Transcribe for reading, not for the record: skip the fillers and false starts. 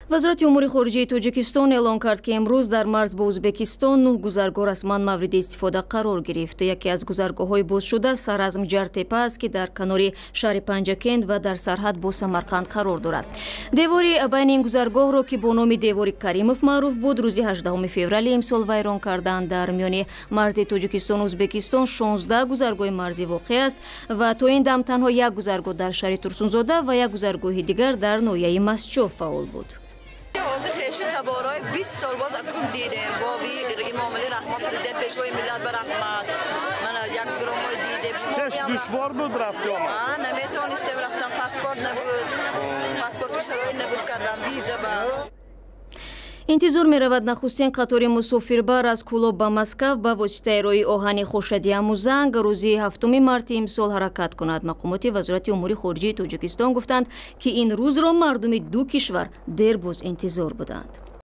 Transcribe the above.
Вазорати умури хориҷаи Тоҷикистон эълон кард, ки имрӯз дар марз бо Ӯзбекистон нӯҳ гузаргоҳ расман мавриди истифода қарор гирифт. Яке аз гузаргоҳҳои бозшуда Саразм Ҷартепа аст, ки дар канори шаҳри Панҷакент ва дар сарҳад бо Самарқанд қарор дорад. Девори байни ин гузаргоҳро, ки бо номи девори Каримов маъруф буд, рӯзи 18 феврали имсол вайрон карданд. Дар миёни марзи Тоҷикистону Ӯзбекистон 16 гузаргоҳи марзӣ воқеъ аст ва то ин дам танҳо як гузаргоҳ дар шаҳри Турсунзода ва як гузаргоҳи дигар дар ноҳияи Мастчоҳ фаъол буд. Хешу таборои 20 сол боз акун дидем. Бови Имомали Раҳмон, президент, пешвои миллат, ба раҳмат. Мана як громой дидем. Пеш душвор буд рафти омад? Наметонистем рафтан, паспорт набуд, паспорти шароит набуд кардан, виза ба. Интизор меравад, нахустин қатори мусофирбар аз Кӯлоб ба Москав ба воситаи роҳи оҳани Хошади Амузанг рӯзи 7 марти имсол ҳаракат кунад. Мақомоти Вазорати умури хориҷии Тоҷикистон гуфтанд, ки ин рӯзро мардуми ду кишвар дербоз интизор буданд.